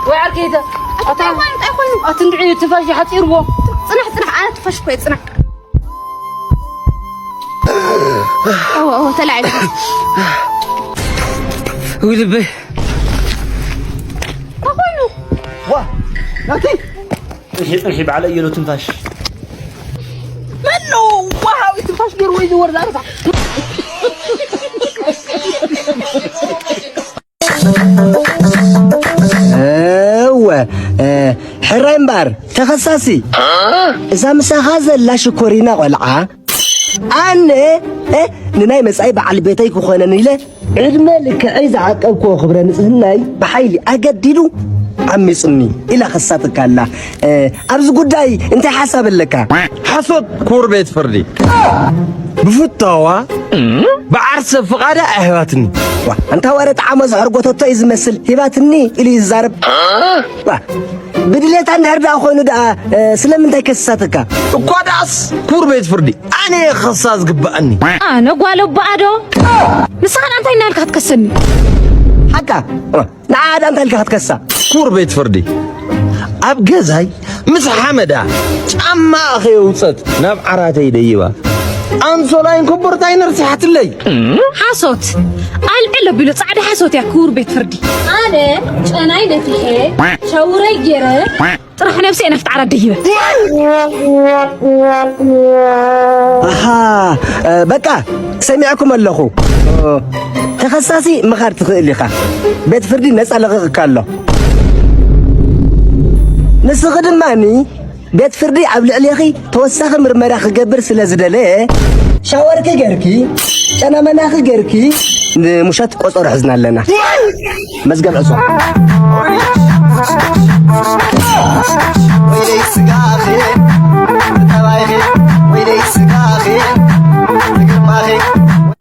ወይ ዓርከይ፣ እተ-፣ ኣታ-፣ እንታይ ኮይኑ፣ እንታይ ኮይኑ? ኣቲ እንድዒ ትንፋሽ ሓጺርዎ። ጽናሕ፣ ጽናሕ፣ ኣነ ትንፋሽ እኮ እየ፣ ጽናሕ። እወ፣ እወ፣ ተላዒሉ። ውይ ልበይ። እንታይ ኮይኑ? ዋ፣ ናቲ። ጽንሒ፣ ጽንሒ፣ በዓል ኣየሎ ትንፋሽ። መን ነው ዋሃዊ ትንፋሽ ገይሩ ወይ ዝወርድ ኣረፋ? እወ፣ እ፣ ሕራይ እምበኣር፣ ተኸሳሲ። እዛ ምሳኻ ዘላ ሽኮሪና ቆልዓ፣ ኣነ፣ እ፣ ንናይ መጻኢ በዓል ቤተይ ክኾነን ኢለ፣ ዕድመ ልክዐይ ዝዓቀብክዎ ክብረ ንጽህናይ ብሓይሊ ኣገዲዱ ዓሚጹኒ ኢላ ከሳትካ ኣላ። እ፣ ኣብዚ ጉዳይ እንታይ ሓሳብ ኣለካ? ሓሶት ክቡር ቤት ፍርዲ። ብፍታዋ ብዓርሰ ፍቓዳ ኣይህባትኒ። ዋ፣ ኣንታ ወረ ጣዕሞ ዘሕርጎተቶ እዩ ዝመስል። ሂባትኒ ኢሉ እዩ ዝዛረብ። ዋ፣ ብድሌታ እንድሕር ደኣ ኮይኑ ደኣ፣ እ፣ ስለምንታይ ከስሳትካ? እኳ ደኣስ ክቡር ቤት ፍርዲ፣ ኣነ እየ ክኸሳ ዝግበኣኒ። ኣነ ጓል ኣቦኣ ዶ? ንስኻ ደኣ እንታይ እናልካ ክትከሰኒ? ሓቃ፣ ዋ፣ ንዓ ደኣ እንታይ ኢልካ ክትከሳ? ክቡር ቤት ፍርዲ፣ ኣብ ገዛይ ምስ ሓመዳ ጫማ ከየውፀት ናብ ዓራተይ ደይባ ኣንሶላይን ኮቦርታይን ረሲሓትለይ። ሓሶት ኣልዕል ኣቢሉ ጻዕዳ ሓሶት እያ ክቡር ቤት ፍርዲ። ኣነ ጨናይ ነፊሐ ሸውረይ ገይረ ጥራሕ ነብሰይ እየ ናብቲ ዓራት ደይበ። ኣሃ፣ እ፣ በቃ ሰሚዕኩም ኣለኹ። እ፣ ተኸሳሲ ምኻድ ትኽእል ኢኻ። ቤት ፍርዲ ነጻ ለቒቕካ ኣሎ። ንስኺ ድማኒ ቤት ፍርዲ ኣብ ልዕሌኺ ተወሳኺ ምርመራ ክገብር ስለ ዝደለየ፣ ሻወርኪ ገርኪ፣ ጨናመናኺ ገርኪ፣ ንምሸት ቆጸሮ ሒዝና ኣለና። መዝገብ ዕጾ። ወይለይ ስጋኺ፣ ጠባይኺ፣ ወይለይ ስጋኺ፣ ግርማኺ።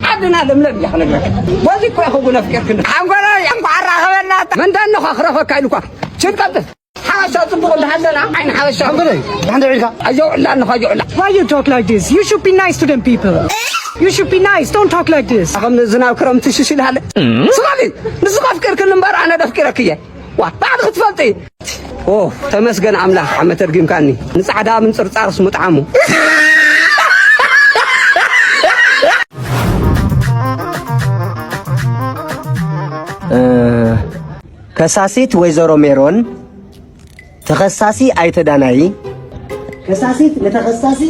ዓድና ለምለም እያ ክነግረካ። በዚ እኮ እያ ክጉን ኣፍቂርክኒ። ሓንጎለይ እንኳዕ ኣራኸበና። መን ዳኖኻ ክረኸካ ኢሉኳ። ሽቀጥል። ሓበሻ ጽቡቕ እንዳሃለና ዓይኒ ሓበሻ። ኣንጎለይ፣ ዳሕንደ ዒልካ። ኣጆ ዕላ ኣለኻ፣ ኣጆ ዕላ። Why you talk like this? You should be nice to them people. You should be nice. Don't talk like this. ከም ዝናብ ክረምቲ ሽሽ ኢልሃለ። ስማሊ፣ ንስኻ ኣፍቂርክኒ እምበር ኣነ ደፍቂረክየ። ዋ፣ ባዕልኺ ትፈልጢ። ኦ፣ ተመስገን ኣምላኽ፣ ዓመት ኣርጊምካኒ። ንጻዕዳ ምንጽርጻርስ ምጥዓሙ። እ፣ ከሳሲት ወይዘሮ ሜሮን፣ ተኸሳሲ ኣይተ ዳናይ፣ ከሳሲት ንተኸሳሲ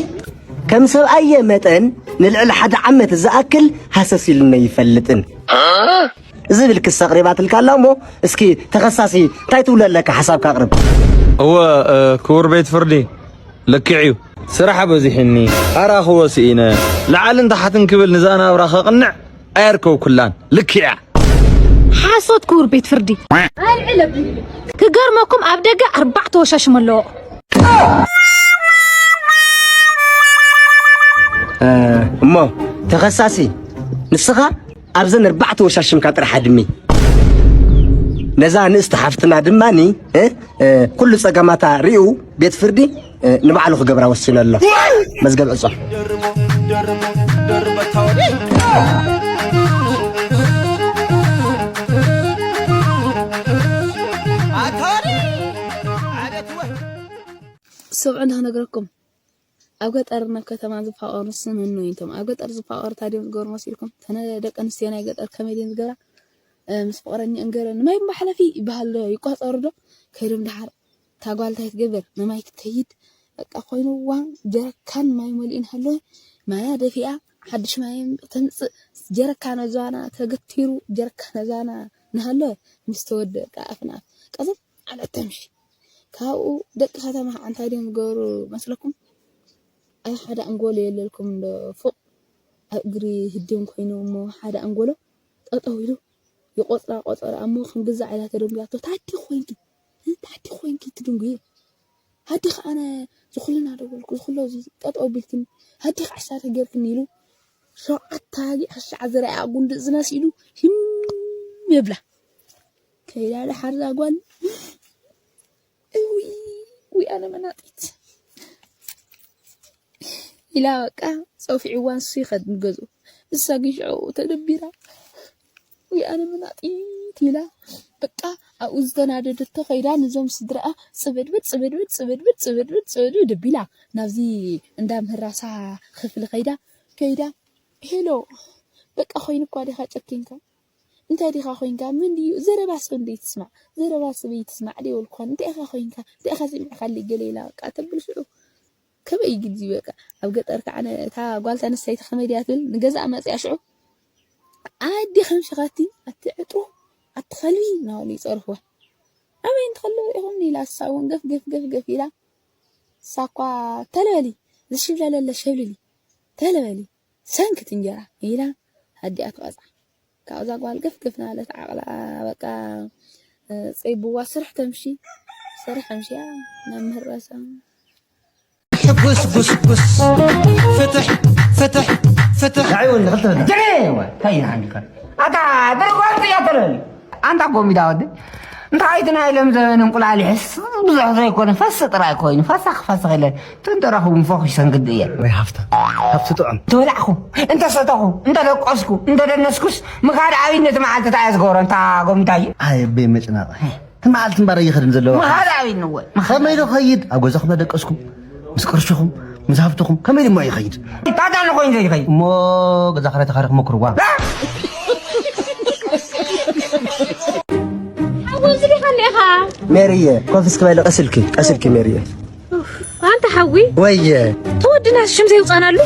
ከም ሰብኣየ መጠን ንልዕሊ ሓደ ዓመት ዝኣክል ሃሰስ ኢሉኒ ኣይፈልጥን ዝብል ክሲ ኣቕሪባትልካ ኣላ እሞ፣ እስኪ ተኸሳሲ እንታይ ትብሎ ኣለካ? ሓሳብካ ኣቕርብ። እወ፣ እ፣ ክቡር ቤት ፍርዲ፣ ልክዕ እዩ። ስራሕ በዚሕኒ፣ ኣራኽቦ ስኢነ፣ ላዕልን ታሕትን ክብል ንዛ ናብራ ከቕንዕ ኣየርከብኩላን። ልክዕ እያ። ሓሶት ክቡር ቤት ፍርዲ። ኣልዕል ኣቢሉ። ክገርመኩም ኣብ ደገ ኣርባዕተ ወሻሽም ኣለዎ። እ፣ እሞ ተኸሳሲ ንስኻ ኣብዘን ኣርባዕተ ወሻሽምካ ጥራሕ ኣድሚ። ነዛ ንእስቲ ሓፍትና ድማኒ፣ እ፣ እ፣ ኩሉ ጸገማታ ሪኡ ቤት ፍርዲ፣ እ፣ ንባዕሉ ክገብራ ወሲኑ ኣሎ። መዝገብ ዕጾ። ስምዑ፣ ንኽነግረኩም። ኣብ ገጠር ናብ ከተማ ዝፋቐሩ ስምኖ እዮም። እቶም ኣብ ገጠር ዝፋቐሩ እንታይ ድዮም ዝገብሩ መሲልኩም? እተን ደቂ ኣንስትዮ ናይ ገጠር ከመይ ድየን ዝገብራ? እ፣ ምስ ፍቕረኛኣን ገይረን ንማይ መሕለፊ ይበሃል ዶ ይቋጸሩ ዶ? ከይዶም ደሓር እታ ጓል እንታይ ትገብር? ንማይ ክትከይድ በቃ ኮይኑዋ ጀረካን ማይ መሊኡ እናሃለወ ማያ ደፊኣ ሓድሽ ማይ ተምጽእ። ጀረካን እዛና ተገቲሩ ጀረካን እዛና እናሃለወ ምስ ተወድአ በቃ ኣፍ ንኣፍ ቀዘፍ ኣልዕል ተምሺ። ካብኡ ደቂ ከተማ ከዓ እንታይ ድዮም ዝገብሩ መስለኩም? ኣብ ሓደ ኣንጎሎ የለልኩም እንዶ ፎቕ ኣብ እግሪ ህድም ኮይኑ እሞ ሓደ ኣንጎሎ ጠጠው ኢሉ ይቆጽራ ቆጸራ እሞ ከም ግዛዕ ኢላ ተደንጉያቶ። ታዲ ኮይንኪ፣ ታዲ ኮይንኪ ትድንጉየ። ሃዲ ከዓ ኣነ ዝኹልና ደወልኩ፣ ዝኹሎ እዚ ጠጠው ቢልክኒ፣ ሃዲ ከዓ እሳተ ጌርክኒ ኢሉ ሸውዓተ ሃጊ ክሻዕ ዝረኣ ጉንዲ ዝመስ ኢሉ ሂም የብላ። ከይዳ ደሓር እዛ ጓል፣ እውይ፣ ውይ፣ ኣነ መናጢት ኢላ በቃ ጸውፊዕዋ ንሱ ይኸድ ንገዝኡ። እሳ ግን ሽዑ ተደቢራ ወይ ኣነ መናጢት ኢላ በቃ ኣብኡ ዝተናደደቶ ከይዳ ነዞም ስድራኣ ጽብድብድ ጽብድብድ ጽብድብድ ጽብድብድ ጽብድብድ ኣቢላ ናብዚ እንዳ ምህራሳ ክፍሊ ከይዳ ከይዳ ሄሎ በቃ ኮይኑ እኳ ዲኻ ጨኪንካ እንታይ ዲኻ ኮይንካ ምን ድዩ ዘረባ ሰብ እንደ ትስማዕ ዘረባ ሰብ ይትስማዕ ድዩ ወልኳን እንታይ ኢኻ ኮይንካ እንታይ ኢኻ ስሚዕካ ገለ ኢላ በቃ ተብል ሽዑ ከመይ እዩ ግዲ በቃ ኣብ ገጠር ከዓ እታ ጓልታ ንሳይቲ ከመይ ድያ ትብል ንገዛእ መፅያ ሽዑ ኣዲ ከምሽኻቲ ኣቲ ዕጥሩ ኣቲ ከልቢ እናበሉ ይፀርፍዋ ኣበይ እንትኸለዉ ኢኹም ኢላ እሳ እውን ገፍ ገፍ ገፍ ገፍ ኢላ እሳ እኳ ተለበሊ ዝሽብለለለ ሸብልሊ ተለበሊ ሰንክት እንጀራ ኢላ ኣዲኣ ትቐፅዓ ካብዛ ጓል ገፍ ገፍ እናበለት ዓቕላ በቃ ፀይብዋ ስርሕ ተምሺ ስርሕ ኣምሽያ ናብ ምህረሳ ሕጉስ ጉስጉስ ፍትሕ ፍትሕ ፍትሕ ንዓይ እውን ንኽልተ እንታይ ኢና ሓንካ ኣታ ድርጓም ጥያ ተለኒ ኣንታ ጎሚዳ ወዲ እንታይ እቲ ናይ ሎም ዘበን እንቁላሊሕስ ብዙሕ ዘይኮነ ፈስ ጥራይ ኮይኑ ፈሳኽ ፈስኽ ኢለን ትንተረኽቡ ንፈኹሽ ሰንግዲ እየን ወይ ሃፍታ ሃፍቲ ጥዑም ተበላዕኹ እንተሰተኹ እንተደቀስኩ እንተደነስኩስ ምኻድ ዓብይነት መዓልቲ እንታይ እየ ዝገብሮ እንታ ጎሚዳየ ኣይ ቤ መጭናቕ እቲ መዓልቲ እምበር ኣይኸድን ዘለዎ ምኻድ ዓብይነት ወይ ከመይ ዶ ኸይድ ኣብ ገዛኹም ተደቀስኩም ምስ ቅርሽኹም ምስ ሃፍትኹም ከመይ ድማ ይኸይድ ታታ ንኾይን ዘይኸይድ እሞ ገዛ ክራይ ተኻሪ ክመክርዋ ሓወዚ ዲኻ እኒኢኻ ሜሪየ ኮፍ እስኪ በሊ ቀስልኪ ቀስልኪ ሜሪየ ኣንተ ሓዊ ወየ ተወድና ሽም ዘይውፃናሉ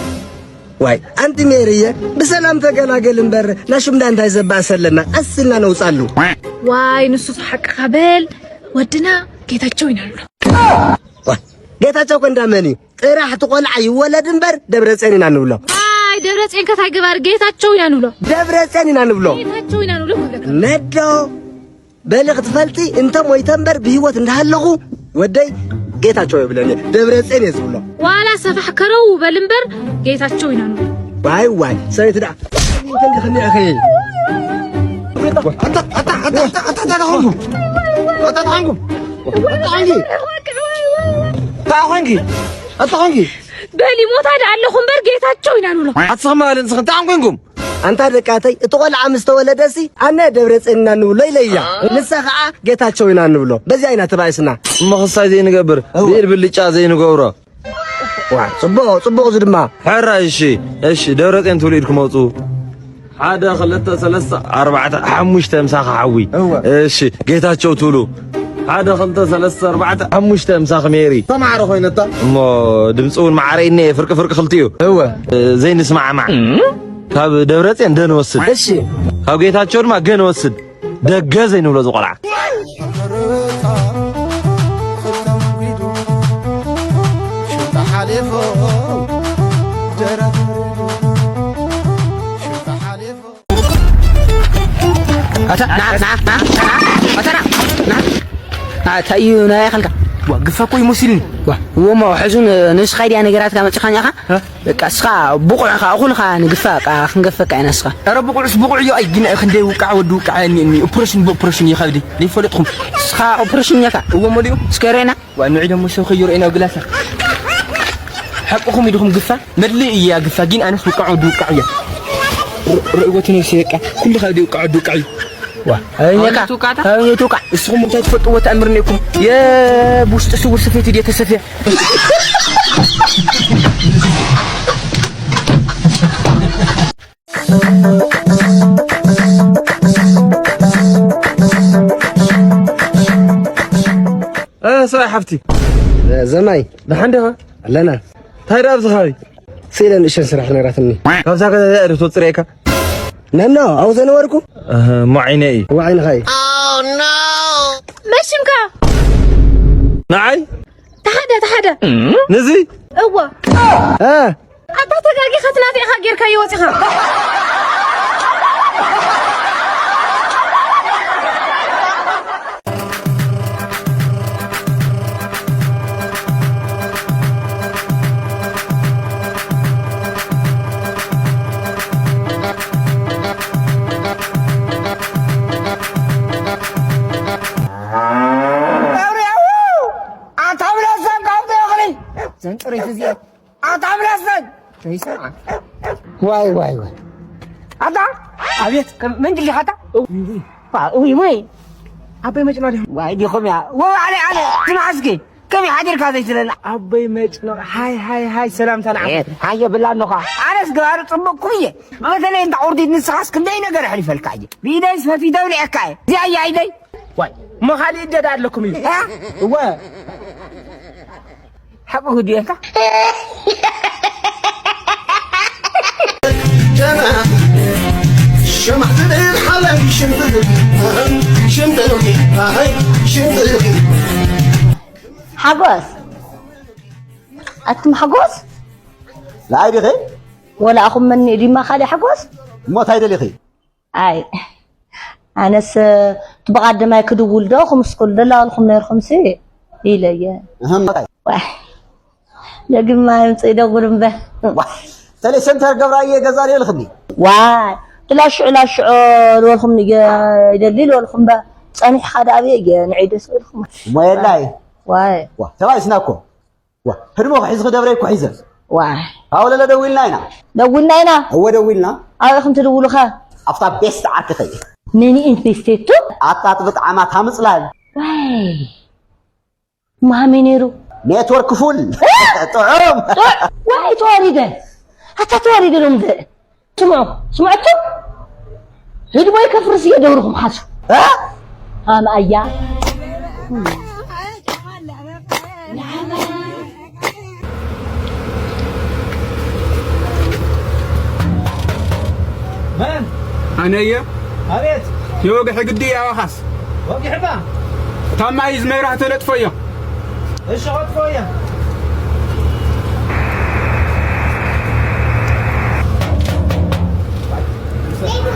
ዋይ ኣንቲ ሜሪየ ብሰላም ተገላገል እምበር ናሹምዳ እንታይ ዘባእሰ ኣለና ቀስ ኢልና ነውፃሉ ዋይ ንሱ ሓቅኻ በል ወድና ጌታቸው ኢና ንብሎ ጌታቸው እኮ እንዳመን እዩ ጥራሕ እቲ ቆልዓ ይወለድ እምበር ደብረፅዮን ኢና ንብሎ ኣይ ደብረፅዮን ከታይ ገባር ጌታቸው ኢና ንብሎ ደብረፅዮን ኢና ንብሎ ጌታቸው ኢና ንብሎ ነዶ በሊ ክትፈልጢ እንተ ሞይተ እምበር ብህይወት እንዳሃለኹ ወደይ ጌታቸው የብለኒ ደብረፅዮን እየ ዝብሎ ዋላ ሰፋሕ ከረው በል እምበር ጌታቸው ኢና ንብሎ ዋይ ዋይ ሰበይቲ ደኣ በሊ ሞታ ደኣ ኣለኹ እምበር ጌታቸው ኢና ንብሎ ኣትስኽማ በሊ ንስኽን እንታይ ኮንኩም ኣንታ ደቃተይ እቲ ቆልዓ ምስ ተወለደሲ ኣነ ደብረፅዮን ኢና ንብሎ ኢለያ ንሳ ከዓ ጌታቸው ኢና ንብሎ በዚኣ ኢና ተባኢስና እሞ ክሳይ ዘይንገብር ብኢድ ብልጫ ዘይንገብሮ ዋ ፅቡቕ ፅቡቕ እዚ ድማ ሕራይ እሺ እሺ ደብረፅዮን ትብሉ ኢድኩም ኣውፅኡ ሓደ ክልተ ሰለስተ ኣርባዕተ ሓሙሽተ ምሳኻ ሓዊ እሺ ጌታቸው ትብሉ ሓደ ክልተ ሰለስተ ኣርባዕተ ሓሙሽተ ምሳኺ ሜሪ ተማዕረ ኮይነታ እሞ ድምፂ እውን ማዕረ እነ ፍርቂ ፍርቂ ክልቲኡ እወ ዘይንስማዕማዕ ካብ ደብረፅዮን ደ ንወስድ እሺ ካብ ጌታቸው ድማ ገ ንወስድ ደገ ዘይንብሎ ዝቆልዓ ኣታ ና ና ና ኣታ ና ና ኣታ እዩ ናይ ኣኸልካ ዋ ግፋ እኮ ይመስልኒ ዋ እወ እሞ ሕዙን ንስኻ ድያ ነገራትካ መፂኻኛኻ በቃ እስኻ ብቑዕ ኻ እኹል ኻ ንግፋ ቃ ክንገፈካ ኢና እስኻ ኧረ ብቑዕስ ብቑዕ እዩ ኣይ ግን ክንደይ ውቃዕ ወዲ ውቃዕ እኒ እኒ ኦፕሬሽን ብኦፕሬሽን እዩ ከብዲ ዘይፈለጥኹም እስኻ ኦፕሬሽን እኛካ እዎ መሊኡ እስከ ሬና ዋ ንዒ ደሞ ሰብ ከይረኤና ግላሳ ሓቅኹም ኢድኹም ግፋ መድልእ እያ ግፋ ግን ኣነስ ውቃዕ ወዲ ውቃዕ እያ ርእይወት ነብሲ በቃ ኩሉ ከብዲ ውቃዕ ወዲ ውቃዕ እዩ ዋ ኣበኘካ ኣበኘቱ ቃ እስኹም እንታይ ትፈልጥዎ ተኣምር እኒኩም የብውሽጢ ስውር ስፌት ድየ ተሰፍያ ሰብኣይ ሓፍቲ ዘማይ ደሓን ዲኻ ኣለና እንታይ ደኣ ኣብዚ ኸባቢ ስኢለ ንእሽተን ስራሕ ነይራትኒ ካብዛ ገዛ እዚኣ ዶ ትወፅእ ርእየካ ነኖ ኣብኡ ዘነበርኩ እሞ ዓይነ እዩ እዋ ዓይንኻ እዩ መሽምካ ንዓይ ተሓደ ተሓደ ንዚ እዋ እ ኣታ ተጋጊኻ እቲ ናተይ ኢኻ ጌርካዮ ወፂኻ ኣታ ብለሰን ካብቲ እኽሊ ዘን ጥሪት እዚኦ ኣታ ብለሰን ከይሰምዓ ዋይ ዋይ ዋይ ኣታ ኣቤት ከም- መንድሊ ሓታ እውይ፣ እውይ፣ ወይ። ኣበይ መጭና ዲኹም? ዋይ፣ ዲኹም እያ። ወይ፣ ኣለ፣ ኣለ፣ ትምሓዝኪ። ከመይ ሓዲርካ ዘይትለና? ኣበይ መጭና? ሃይ፣ ሃይ፣ ሃይ፣ ሰላምታ ንዓኹም። ኤ፣ ሃየ፣ ብላ ኣለኻ። ኣነስ ገባሪ ጽቡቕ እኮ እየ። በተለይ እንተ ቁርዲድ ንስኻስ ክንደይ ነገር ኣሕሊፈልካ እየ። ብኢደይስ ፈቲተ ኣብሊዐካ እየ። እዚኣ እያ ኢደይ። ዋይ፣ እሞ ካልእ እደ ዳ ኣለኩም እዩ? እ? እወ። ሓቂ ክድየካ? ሓጎስ፣ ኣቱም ሓጎስ? ንዓይ ዲኺ? ወላ ኣኹም መን ዲማ ካልእ ሓጎስ? እሞ እንታይ ደሊኺ? ኣይ፣ ኣነስ እቲ ብቐዳማይ ክድውል ዶ ክምስኩል ደላልኩም ነርኩም ሲ ኢለየ። እህም፣ እንታይ? ዋይ፣ ደግማ ይምጽእ ይደውል እምበር። ዋይ፣ ተሌ ሰንተር ገብራየ ገዛ ልየልኽኒ። ዋይ፣ እቲ ላሽዑ ላሽዑ ልበልኩም ንየ ይደሊ ልበልኩም እምበር፣ ጸኒሕካ ደኣ ኣብየ እየ ንዒ ደስ ኢልኩም። እሞ የላይ። ዋይ። ዋ፣ ተባኢስና እኮ። ዋ፣ ህድሞ ክሒዝኺ ደብረይ እኮ ሒዘ። ዋይ። ኣውለለ ደዊልና ኢና። ደዊልና ኢና? እወ፣ ደዊልና። ኣበይ ኢኹም ትድውሉ ኸ? ኣብታ ቤስት ዓርክኺ። መን ኢንቨስቴቱ? ኣታ ጥብጥ ዓማት ምጽላል። ዋይ። ማሚ ነይሩ። ኔትወርክ ፉል። ጥዑም። ጥዑ-፣ ዋይ፣ ተዋሪደ። ኣታ ተዋሪደ ሎም ዘ-፣ ስምዑ፣ ስምዑ ኣቱም። ህድሞ ይከፍርስ እየ ደብርኹም ሓሱ። እ? ሃም ኣያ። መን? ኣነ እየ። ኣቤት። የወግሐ ግዲ ኣዋኻስ። ወጊሕባ። ታማይ ዝመራህ ተለጥፎ እዮ። እሺ፣ ኸጥፎ እየ።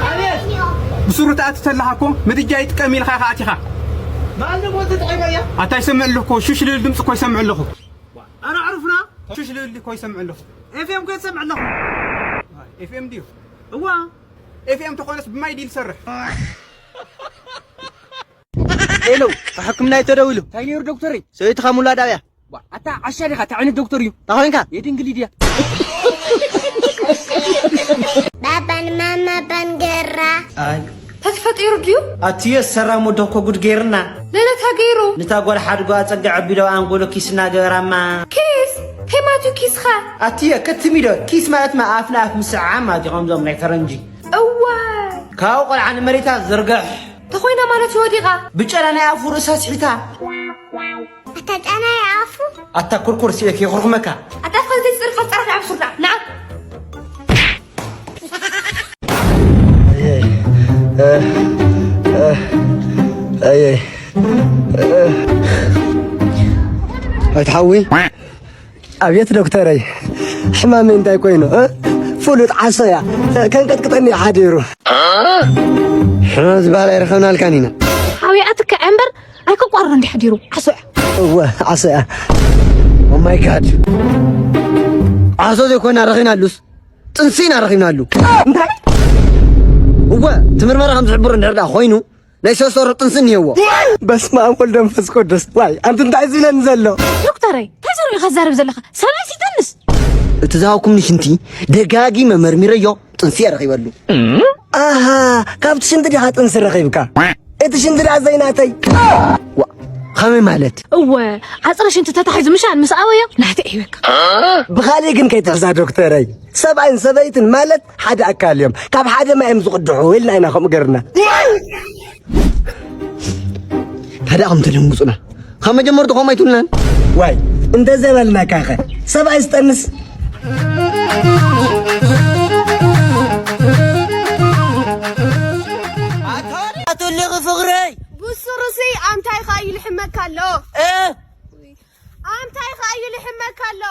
ኣቤት። ብስሩ ትኣቲ ተለኻ እኮ ምድጃ ይጥቀም ኢልካ ኢኻ ኣቲኻ። ማንም ወዲ ተጠቒመ እያ። ኣታ ይሰምዕ ኣለኹ እኮ፣ ሹሽ ልብል ድምፂ እኮ ይሰምዕ ኣለኹ። ኣነ ኣዕሩፍና። ሹሽ ልብል እኮ ይሰምዕ ኣለኹ። ኤፍኤም እኮ ይሰምዕ ኣለኹ። ኤፍኤም ድዩ? እዋ። ኤፍኤም ተኾነስ ብማይ ድዩ ዝሰርሕ? ሄሎ፣ ሕክምና እዩ ተደዊሉ። እንታይ ነይሩ ዶክተረይ? ሰበይትኻ ሙላድ ኣብያ። ዋ፣ ኣታ ዓሻ ዲኻ? እንታይ ዓይነት ዶክተር እዩ? እንታይ ኮይንካ? የድንግል ድያ? ባባን ማማ ባንገራ። ኣይ። ተፈጢሩ ድዩ? ኣትዮ ሰራም ወዲ እኮ ጉድ ገይርና። ለለታ ገይሩ። ንታ ጓል ሓድጎ ኣጸግዕ ኣቢሎ ኣንጎሎ ኪስ እናገበራማ። ኪስ? ከማቱ ኪስኻ? ኣትዮ ከትሚዶ ኪስ ማለትማ ኣፍ ንኣፍ ምስዓም ማለት እዩ፣ ከምዞም ናይ ፈረንጂ። እዋ። ካብኡ ቆልዓ ንመሬታ ዝርግሕ። ተኾይና ማለት እዩ ወዲቓ። ብጨላ ናይ ኣፉ ርእሳ ስሒታ። ኣታ ጨና ይኣፉ። ኣታ ኩርኩር ሲኤክ የኹርኩመካ። ኣታ ኣፍካ ዘይትጽርፍ ኣፍጻርፍ ንዓብ ሱርዳ። ንዓ። ኣየ። ኣይትሓዊ። ኣብየት ዶክተረይ፣ ሕማመይ እንታይ ኮይኑ? እ? ፍሉጥ ዓሶ እያ። ከንቀጥቅጠኒ እዩ ሓዲሩ። ሕማም ዝበሃል ኣይረኸብናልካን ኢና። ሓውያ ትከዐ እምበር ኣይከቋርር እንዲ ሓዲሩ። ዓሶ እያ። እወ፣ ዓሶ እያ። ኦ ማይ ጋድ። ዓሶ ዘይኮና ረኺናሉስ፣ ጥንሲ ኢና ረኺብናሉ። እንታይ? እወ፣ እቲ ምርመራ ከም ዝሕብሮ እንድሕር ደኣ ኮይኑ፣ ናይ ሶስት ወር ጥንሲ እኒሄዎ። በስመ ኣብ ወልድ መንፈስ ቅዱስ። ዋይ፣ ኣንቲ እንታይ ዝብለኒ ዘሎ? ዶክተረይ፣ እንታይ ዘርኢ ኢኻ ትዛረብ ዘለኻ? ሰብኣይ ሲጠንስ። እቲ ዝሃብኩምኒ ሽንቲ ደጋጊመ መርሚረዮ፣ ጥንሲ እየ ረኺበሉ። ኣሃ፣ ካብቲ ሽንቲ ዲኻ ጥንሲ ረኺብካ? እቲ ሽንቲ ደኣ ዘይናተይ። ዋ፣ ከመይ ማለት? እወ፣ ዓጽረ ሽንቲ ተታሒዙ ምሻን ምስ ኣበዮ ናተይ እዩ በቃ። ብኻልእ ግን ከይትሕዛ ዶክተረይ። ሰብኣይን ሰበይትን ማለት ሓደ ኣካል እዮም። ካብ ሓደ ማይ እዮም ዝቕድሑ ኢልና ኢና ከምኡ ገርና። ታዲያ ከም ተደንጉጹና፣ ካብ መጀመርቱ ከምኡ ኣይትብሉናን? ዋይ፣ እንተዘበልናካኸ? ሰብኣይ ዝጠንስ? ኣቱልኺ ፍቕረይ! ብሱሩሲ ኣንታይ ኸኣ ይልሕመካ ኣሎ? እ? ኣንታይ ኸኣ ይልሕመካ ኣሎ?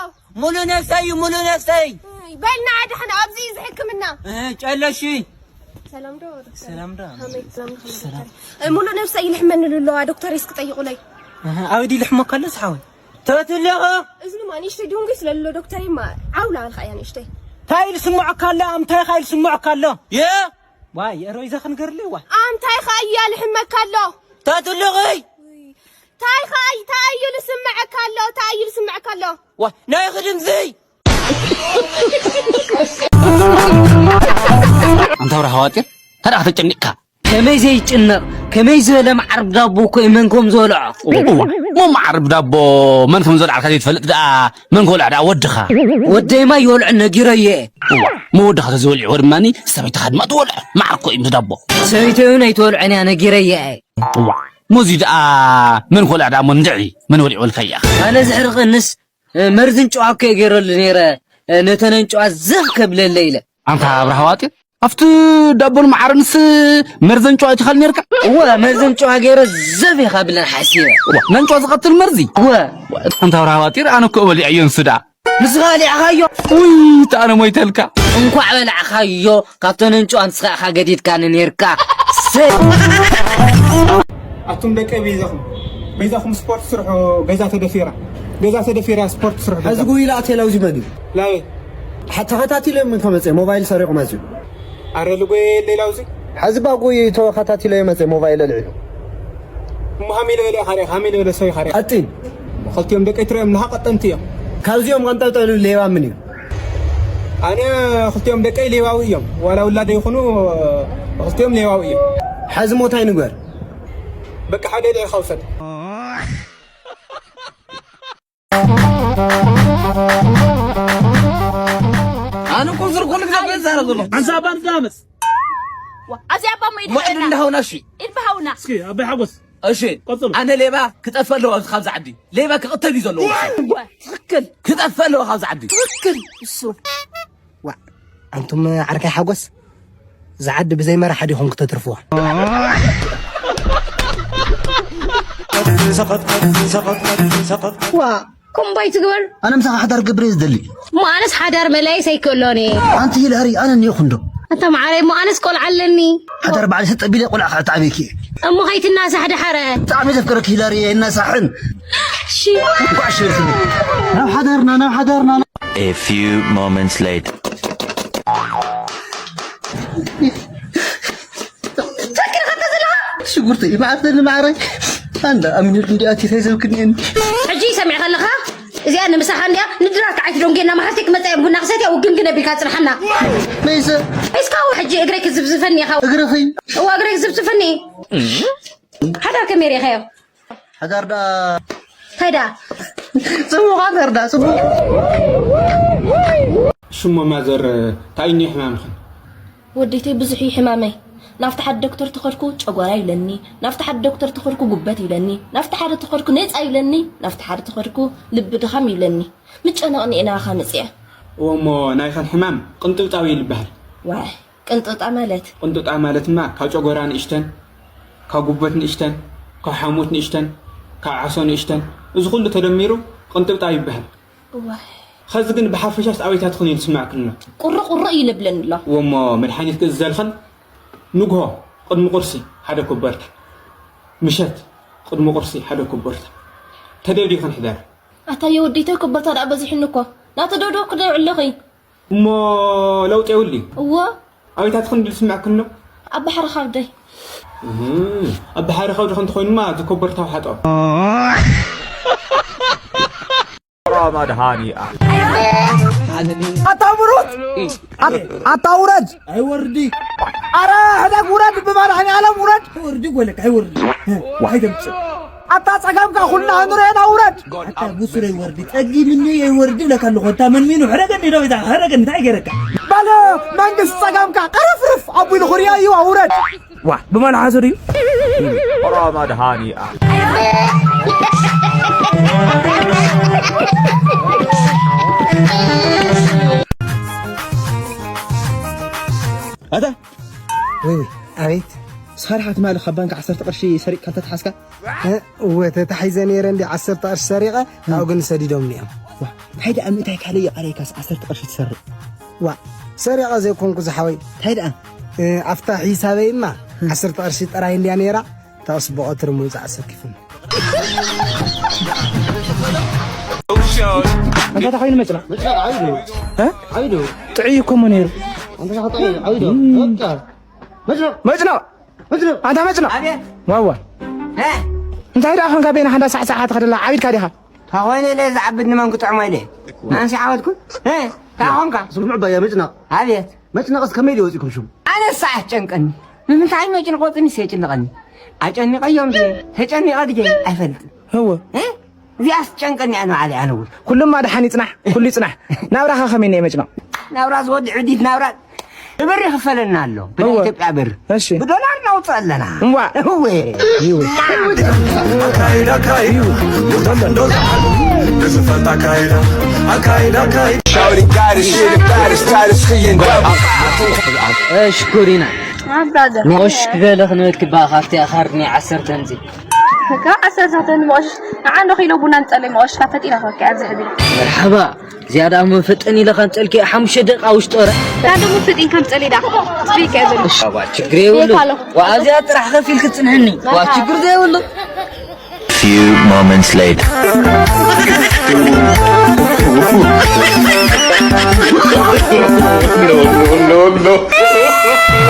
ሙሉ ነፍሰይ እዩ፣ ሙሉ ነፍሰይ። በል ንዓ ደሓን፣ ኣብዚ እዩ ዝሕክምና። እ፣ ጨለሺ። ሰላም ዶ ዶክተር? ሰላም ዶ? ከመይ? ሰላም ዶ? ሰላም። እ፣ ሙሉ ነፍሰይ ይልሕመኒ ኣሎ፣ ዶክተር እስኪ ጠይቁለይ። ኣሃ፣ ኣበይ ድዩ ይልሕመካ ኣሎ ዝሓወይ? ተትለኸ? እዝኑ ማ ንእሽተይ ድንጉይ ስለ ኣሎ ዶክተር፣ ማ ዓው ላበልካ እያ ንእሽተይ። እንታይ ኢሉ ስምዖካ ኣሎ? ኣምታይ ኸ ኢሉ ስምዖካ ኣሎ? የ? ዋይ፣ የሮ ይዛ ክንገርልይ ዋይ። ኣምታይ ኸ እያ ልሕመካ ኣሎ? ተትለኸይ? ታይ ኸ እይ-፣ ታይ እዩ ልስምዐካ ኣሎ? ታይ እዩ ልስምዐካ ኣሎ? ዋይ፣ ናይ ኽድምዝይ! ኣንታ ብርሃ ዋጢር፣ እንታይ ደኣ ተጨኒቕካ? ከመይ ዘይጭነቕ፣ ከመይ ዝበለ መዓርብ ዳቦ እኮ እዩ መን ከም ዝበልዖ። እዋ፣ እሞ መዓርብ ዳቦ መን ከም ዝበልዓልካ ዘይትፈልጥ ደኣ መን ክበልዖ ደኣ ወድኻ? ወደይማ ይበልዖ ነጊረዮ እየ። እዋ፣ እሞ ወድኻ ተዘይበልዕዎ ድማኒ ሰበይትኻ ድማ ትበልዖ። መዓር እኮ እዩ ምስ ዳቦ። ሰበይተይ እውን ኣይትበልዖን እያ ነጊረያ እየ። እዋ፣ እሞ እዚ ደኣ መን ክበልዖ ደኣ እሞ እንድዒ መን በሊዕዎ ኢልካያ? ኣነ ዘሕርቐንስ መርዝን ጨዋ እኮ እየ ገይረሉ ነይረ፣ ነተን ኣንጭዋ ዘፍ ከብለለ ኢለ። ኣንታ ኣብርሃ ዋጢር፣ ኣብቲ ዳቦን መዓርንስ መርዘን ጨዋ ኣይትኻል ነርካ? እወ፣ መርዘን ጨዋ ገይረ ዘፍ ኢኻ ብለን ሓሲበ። ዋ፣ ነንጨዋ ዝቐትል መርዚ? እወ። ኣንታ ኣብርሃ ዋጢር፣ ኣነ እኮ በሊዐዮ ንሱ ደኣ። ንስኻ በሊዕኻዮ? ውይ፣ እታ ኣነ ሞይተልካ። እንኳዕ በላዕኻዮ፣ ካብተን ኣንጭዋ ንስኻ ኢኻ ገዲድካኒ ነርካ። ሰ- ኣቱም ደቀይ በይዛኹም፣ በይዛኹም ስፖርት ስርሑ፣ ገዛ ተደፊራ፣ ገዛ ተደፊራ ስፖርት ስርሑ። ሕዚ ጉይላ ኣቴላውዚ መግቢ። ላበይ? ሓ-፣ ተኸታቲለ ምን ከመፀ ሞባይል ሰሪቑ መፅዩ። ኣረ ልጎየ የለይ ላውዚ። ሕዚ ባ ጉይ ተኸታቲለ መፀ ሞባይል ኣልዒሉ። እሞ ሃመይ ልበለ ኢኻ ሪኢኻ፣ ሃመይ ልበለ ሰብ ኢኻ ሪኢኻ። ቀጢን። ክልቲኦም ደቀይ ትሪኦም ኣለኻ ቀጠንቲ እዮም። ካብዚኦም ቀንጠብጠብ ልብል ሌባ ምን እዩ? ኣነ ክልቲኦም ደቀይ ሌባዊ እዮም። ዋላ ውላደ ይኹኑ ክልቲኦም ሌባዊ እዮም። ሕዚ ሞታይ ንግበር? በቃ ሓደ ልዒኻ ውሰድ። ኣነ እኮ ዝር ኩሉ ግዜ እኮ ይዛረብ ዘሎ። ሓንሳብ ኣባ ንዳመስ። ዋ፣ ኣብዚ ኣባ እሞ ወዕድ ይድሓና። እንዳሃውና እሺ። ኢድ በሃውና። እስኪ ኣባይ ሓጎስ። እሺ። ቀጽሉ። ኣነ ሌባ ክጠፍእ ኣለዎ ካብዚ ዓዲ። ሌባ ክቕተል እዩ ዘለዎ። እወ፣ ትኽክል። ክጠፍእ ኣለዎ ካብዚ ዓዲ። ትኽክል። እሱ። ዋ፣ ኣንቱም ዓርከይ ሓጎስ፣ እዛ ዓዲ ብዘይ መራሒ ዲኹም ክተትርፍዋ? ዋ፣ ኮምባይ ትግበር። ኣነ ምሳኻ ሓዳር ክገብር እየ ዝደሊ። እሞ ኣነስ ሓዳር መላይስ ኣይክእሎን እየ። ኣንቲ ሂላሪ፣ ኣነ እኒኦኹ እንዶ። ኣታ መዓረይ፣ እሞ ኣነስ ቆልዓ ኣለኒ። ሓዳር ባዕሊ ተጠቢለ ቆልዓ ክዕጣበኪ እየ። እሞ ከይትናሳሕ ደሓረ። ብጣዕሚ ዘፍቅረኪ ሂላሪ እየ፣ ኣይናሳሕን። እሺ። እንኳዕ ሽርክኒ። ናብ ሓዳርና፣ ናብ ሓዳርና። A few moments later. ትክክል ኢኻ ዘለኻ። ሽጉርተይ ይመዓርተኒ ማዕረይ። ኣንዳ ኣሚነሉ እንዲ ኣቲ እንታይ ዘብክንየኒ። ሕጂ ሰሚዕኻ ኣለኻ? እዚኣ ንምሳኻ እንዲያ ንድራር ከዓይት ዶንጌና መሓዝተይ ክመጻ እየ ቡና ክሰትያ ውግምግም ኣቢልካ ጽንሓና። መይሰ? እስካ ሕጂ እግረይ ክዝብዝፈኒ ኢኻ። እግርኺ? እዋ እግረይ ክዝብዝፈኒ። ሓዳር ከመይ ርኢኻዮ? ሓዳር ደኣ እንታይ ደኣ? ጽቡቕ ሓዳር ደኣ፣ ጽቡቕ። ሽሞ ማዘር፣ እንታይ እዩ ሕማምኽን? ወዲተይ ብዙሕ እዩ ሕማመይ። ናብቲ ሓደ ዶክተር ተኸድኩ ጨጓራ ይብለኒ፣ ናብቲ ሓደ ዶክተር ተኸድኩ ጉበት ይብለኒ፣ ናብቲ ሓደ ተኸድኩ ነጻ ይብለኒ፣ ናብቲ ሓደ ተኸድኩ ልቢ ድኻም ይብለኒ። ምጨነቕኒ እየ ናባኻ መጺአ። እወ እሞ ናይኽን ሕማም ቅንጥብጣብ እዩ ዝበሃል። ዋይ፣ ቅንጥብጣ ማለት? ቅንጥብጣ ማለትማ ካብ ጨጎራ ንእሽተን፣ ካብ ጉበት ንእሽተን፣ ካብ ሓሞት ንእሽተን፣ ካብ ዓሶ ንእሽተን፣ እዚ ኩሉ ተደሚሩ ቅንጥብጣ ይበሃል። እዋይ። ኸዚ ግን ብሓፈሻስ ኣበይታትኽን እዩ ዝስማዕክን ኣሎ? ቁሪ ቁሪ እዩ ልብለኒ ኣሎ። እወ እሞ መድሓኒት ክእዝዘልኽን ንግሆ ቅድሚ ቁርሲ ሓደ ኮቦርታ፣ ምሸት ቅድሚ ቁርሲ ሓደ ኮቦርታ ተደብዲኽን ሕደር። ኣታ የወዲተይ ኮቦርታ ደኣ በዚሑኒ እኮ። ናተደብደብኩ ዶ ይውዕል ኣለኺ? እሞ ለውጢ የብሉን። እዎ። ኣበይታትኽን ድዩ ዝስምዐክን ኣሎ? ኣብ ባሕሪ ከብደይ። እህ፣ ኣብ ባሕሪ ከብድኺ እንተኾይኑማ እቲ ኮቦርታ ውሓጦ። ራ መድሃኒኣ። ኣታ ምሩት! ኣት-፣ ኣታ ውረድ! ኣይወርዲ። ኣረ ሕደግ ውረድ፣ ብመድሃኒኣለም ውረድ! ኣይወርዲ ጎለክ፣ ኣይወርዲ። ኣይተምጽእ። ኣታ ጸጋምካ ኩልና ንርእየና ውረድ! ኣታ ብሱር ኣይወርዲ፣ ጸጊምኒ ኣይወርዲ ብለካ ኣለኹ። ኣታ መንሚኑ ሕረገኒ ዶ ይታ፣ ሕረገኒ እንታይ ገይረካ? በለ መንግስት ጸጋምካ ቀረፍርፍ ኣቢሉ ክርእዮ እዩ፣ ውረድ! ዋ፣ ብመን ሓዙ ድዩ? ራ መድሃኒኣ። ኣታ ወይ ወይ፣ ኣቤት። ንስኻ ዲኻ ትማሊ ካብ ባንክ ዓሰርተ ቅርሺ ሰሪቕካ ተተሓዝካ? እ፣ እወ፣ ተታሒዘ ነይረ እንዲ ዓሰርተ ቅርሺ ሰሪቐ፣ ካብኡ ግን ሰዲዶምኒ እዮም። ዋ፣ እንታይ ደኣ ምእታይ ካልእ ይቐረይካስ ዓሰርተ ቅርሺ ትሰርቕ? ዋ፣ ሰሪቐ ዘይኮንኩ ዝሓወይ። እንታይ ደኣ? እ፣ ኣብታ ሒሳበይማ እ። ዓሰርተ ቅርሺ ጥራይ እንድያ ነይራ፣ እታ ጽቡቕ ትርሙ ዝዓሰኪፍን። እንታይ ተኾይኑ መጭናቕ? መጭናቕ ዓብዩ ዶ? እ? ዓብዩ ዶ? ጥዑይ እኮ እሞ ነይሩ። ኣንተ ዲኻ ጥዑይ፣ ዓብዩ ዶ? እም። በቃ። መጭናቕ። መጭናቕ። መጭናቕ። ኣንታ መጭናቕ። ኣቤት። ዋዋ። እ? እንታይ ደኣ ኾንካ በይና ሓንዳ ሳዕሳዕ ትኸደላ ዓቢድካ ዲኻ? ታኾይነ ኢለ ዝዓብድ ንመን ክጥዕሞ ኢለ? ኣንሲ ዓወትኩ? እ? ታኾንካ? ስምዑ ባያ መጭናቕ። ኣቤት። መጭናቕስ ከመይ ድዩ ወፂእኩም ሽሙ? ኣነ ሳዕ ጨንቀኒ። ንምንታይ መጭንቆ ጥንስ የጭንቐኒ? ኣጨኒቐዮም ድየ? ተጨኒቐ ድየ? ኣይፈልጥን። እወ። እ? እዚኣስ ትጨንቀኒ እያ ንባዕለይ ኣነ እውን። ኩሉማ ደሓን ይጽናሕ፣ ኩሉ ይጽናሕ። ናብራኻ ከመይ እኒአ መጭነቕ? ናብራ ዝወድዕ ድዩ ናብራ? ብብር ይኽፈለና ኣሎ። ብናይ እወ። ኢትዮጵያ ብር። እሺ። ብዶላር ነውፅእ ኣለና። እዋ። እወ። እወ። ኣካይዳ ኣካይዳ፣ ሙርታ ከንዶ ዝዓሉ፣ ግዝፈት ኣካይዳ፣ ኣካይዳ ኣካይዳ። Shawty got it, shit, got it, got it, skiing. እሺ፣ ኩሪና። ኣብ ብራዘር። መቆሽ ክገለ ክንበኪ ባ ካብቲ ኣኻርኒ ዓሰርተ ምጺ። ከ ዓሰርተ ሳተን መቆሽ፣ ንዓ እንዶ ኪሎ ቡና ንጸለይ መቆሽ፣ ካፈጥ ኢና ከወኪ ኣብዚ ሕዚ። መርሓባ። ዝያዳ እውን ፍጥን ኢለ ከምጸልኪ ሓሙሽተ ደቂቃ ውሽጢ ወረ። ዳ ደሞ ፍጥን ከምጸለይ ዳ። ስፒክ እያ ዘሎ። እሺ፣ ዋ፣ ችግር የብሉ። የት ኣሎ? ዋ፣ ኣብዚኣ ጥራሕ ከፊል ክትጽንሕኒ። ዋ፣ ችግር ዘይብሉ። Few moments later. No, no, no, no.